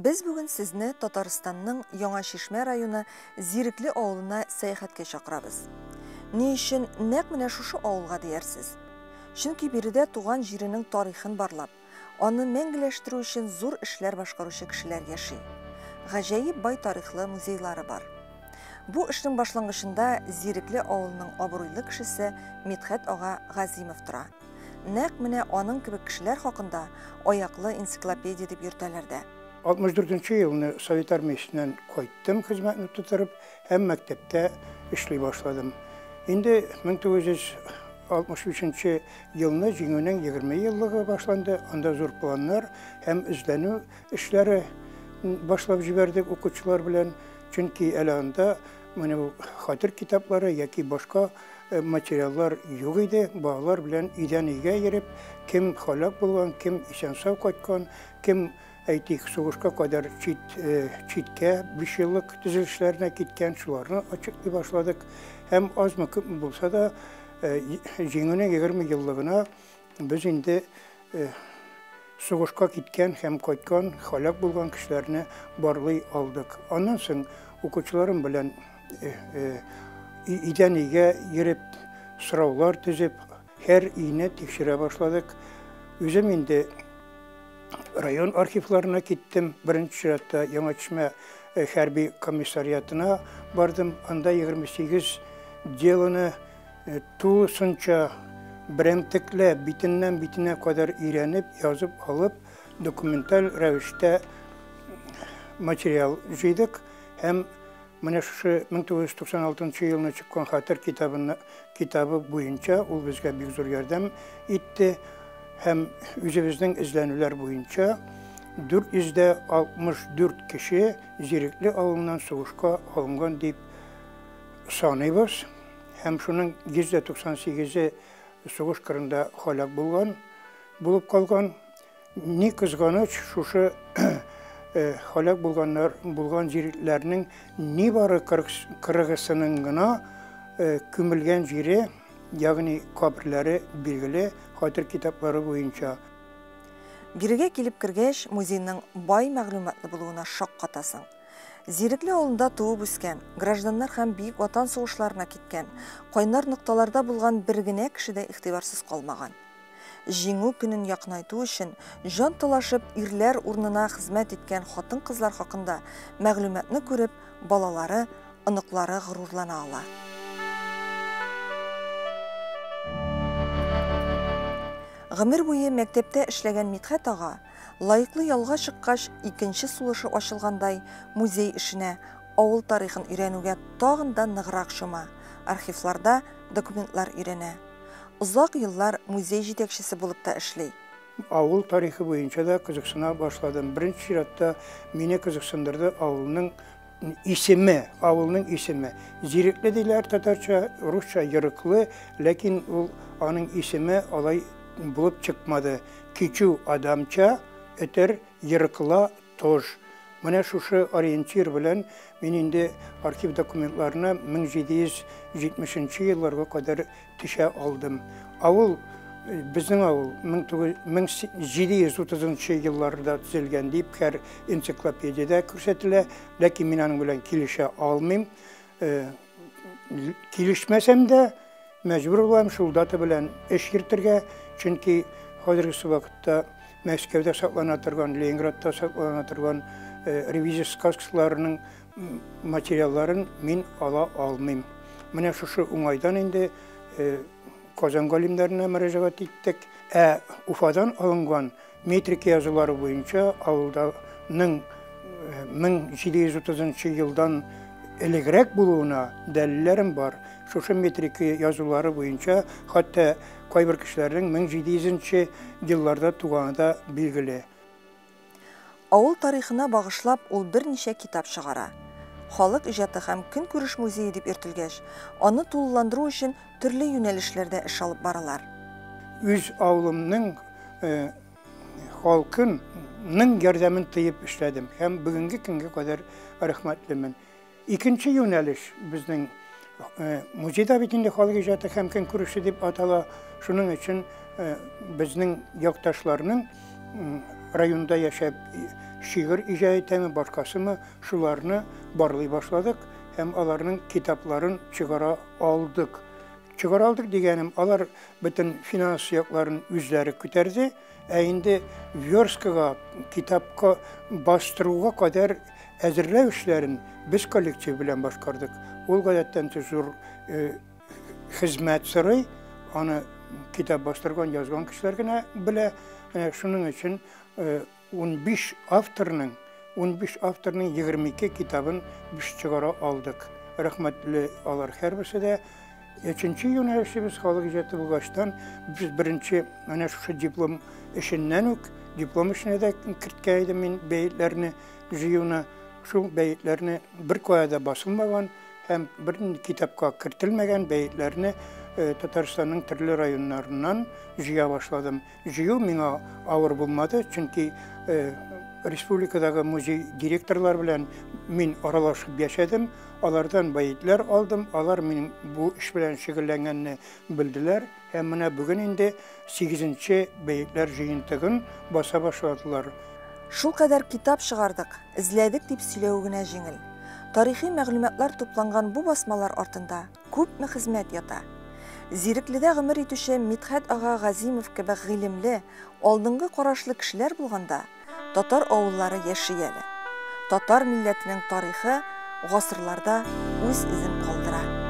Без бүген сезне Татарстанның Яңа Чишмә районы Зирекле авылына сәяхәткә чакырабыз. Ни өчен нәкъ менә шушы авылга диярсез? Чөнки биредә туган җиренең тарихын барлап, аны мәңгеләштерү өчен зур эшләр башкаручы кешеләр яши. Гаҗәеп бай тарихлы музейлары бар. Бу эшнең башлангычында Зирекле авылының абруйлы кешесе Мидхәт ага Газимов тора. Нәкъ менә аның кебек кешеләр хакында аяклы энциклопедия дип йөртәләр дә. 64 нче елны Совет армиясеннән кайттым хезмәтне тутырып һәм мәктәптә эшли башладым. Инде 1963 нче елны Җиңүнең 20 еллыгы башланды, анда зур планнар һәм эзләнү эшләре башлап җибәрдек укучылар белән, чөнки әле анда менә бу хатир китаплары яки башка материаллар юк иде. Балалар белән өйдән өйгә йөреп, кем һәлак булган, кем исән-сау кайткан, кем, әйтик, сугышка кадәр чит, читкә бишьеллык төзелешләренә киткән, шуларны ачыклый башладык. Һәм азмы-күпме булса да, Җиңүнең 20 еллыгына без инде сугышка киткән һәм кайткан, һәлак булган кешеләрне барлый алдык. Аннан соң укучыларым белән өйдән өйгә йөреп, сораулар төзеп, һәр өйне тикшерә башладык. Үзем инде район архивларына киттем. Беренче чиратта Яңа Чишмә хәрби комиссариатына бардым. Анда 28 делоны тулысынча берәмтекләп, битеннән битенә кадәр өйрәнеп, язып алып, документаль рәвештә материал җыйдык һәм менә шушы 1996 елны чыккан Хәтер китабына, китабы буенча ул безгә бик зур ярдәм итте һәм үзебезнең эзләнүләр буенча 464 кеше Зирекле авылыннан сугышка алынган дип саныйбыз һәм шуның 198-е сугыш кырында һәлак булган, булып калган. Ни кызганыч, шушы һәлак булганнар булган җирләрнең нибары 40-сының гына күмелгән җире, ягъни каберләре билгеле хатир китаплары буенча. Бирегә килеп кергәч, музейның бай мәгълүматлы булуына шаккатасың. Зирекле авылында туып үскән, гражданнар һәм Бөек Ватан сугышларына киткән, кайнар нокталарда булган бер генә кеше дә игътибарсыз калмаган. Җиңү көнен якынайту өчен җан талашып ирләр урынына хезмәт иткән хатын-кызлар хакында мәгълүматны күреп, балалары, оныклары горурлана ала. Гомер буе мәктәптә эшләгән Мидхәт ага, лаеклы ялга чыккач, икенче сулышы ачылгандай, музей эшенә, авыл тарихын өйрәнүгә тагын да ныграк чума, архивларда документлар өйрәнә. Озак еллар музей җитәкчесе булып та эшли. Авыл тарихы буенча да кызыксына башладым. Беренче чиратта мине кызыксындырды авылның исеме, авылның исеме. Зирекле диләр татарча, русча Ерыклы, ләкин ул аның исеме алай булып чыкмады. Кичү адамча, өтер Ерыкла тож. Менә шушы ориентир белән мин инде архив документларына 1770 нче елларга кадәр төшә алдым. Авыл, безнең авыл 1730 нчы елларда төзелгән дип һәр энциклопедиядә күрсәтелә, ләкин мин аның белән килешә алмыйм. Килешмәсәм дә, мәҗбүр булам шул дата белән эш йөртергә, чөнки хәзерге вакытта Мәскәүдә саклана торган, Ленинградта саклана торган ревизия сказкаларының материалларын мин ала алмыйм. Менә шушы уңайдан инде Казан галимнәренә мөрәҗәгать иттек. Ә Уфадан алынган метрика язулары буенча авылданың 1730 елдан элегрәк булуына дәлилләрем бар. Шушы метрика язулары буенча хәтта кайбер кешеләрнең 1700 нче елларда туганы да билгеле. Авыл тарихына багышлап ул берничә китап чыгара. Халык иҗаты һәм көнкүреш музее дип йөртелгәч, аны тулыландыру өчен төрле юнәлешләрдә эш алып баралар. Үз авылымның халкын ның ярдәмен тоеп эшләдем һәм бүгенге көнгә кадәр рәхмәтлемен. Икенче юнәлеш безнең музейда бит инде халык иҗаты һәм көнкүреше дип атала. Шуның өчен безнең якташларның районда яшәп шигырь иҗат итәме, башкасымы, шуларны барлый башладык һәм аларның китапларын чыгара алдык. Чыгара алдык дигәнем, алар бөтен финанс якларын үзләре күтәрде, ә инде версткага, китапка бастыруга кадәр әзерләү эшләрен без коллектив белән башкардык. Ул гадәттән тыш зур хезмәт сорый, аны китап бастырган, язган кешеләр генә белә. Менә шуның өчен 15 авторның 15 авторның 22 китабын без чыгара алдык. Рәхмәтле алар һәрберсе дә. Өченче юнәлешебез халык иҗаты булгачтан, без беренче менә шушы диплом эшеннән үк, диплом эшенә дә керткән идем мин бәетләрне җыюны. Шул бәетләрне беркая да басылмаган һәм бернинди китапка кертелмәгән бәетләрне Татарстанның төрле районнарыннан җыя башладым. Җыю миңа авыр булмады, чөнки республикадагы музей директорлар белән мин аралашып яшәдем, алардан бәетләр алдым, алар минем бу эш белән шөгыльләнгәнне белделәр һәм менә бүген инде сигезенче бәетләр җыентыгын баса башладылар. Шулкадәр китап чыгардык, эзләдек дип сөйләве генә җиңел. Тарихи мәгълүматлар тупланган бу басмалар артында күпме хезмәт ята. Зирекледә гомер итүче Мидхәт ага Газимов кебек гыйлемле, алдынгы карашлы кешеләр булганда, татар авыллары яши әле. Татар милләтенең тарихы гасырларда үз эзен калдыра.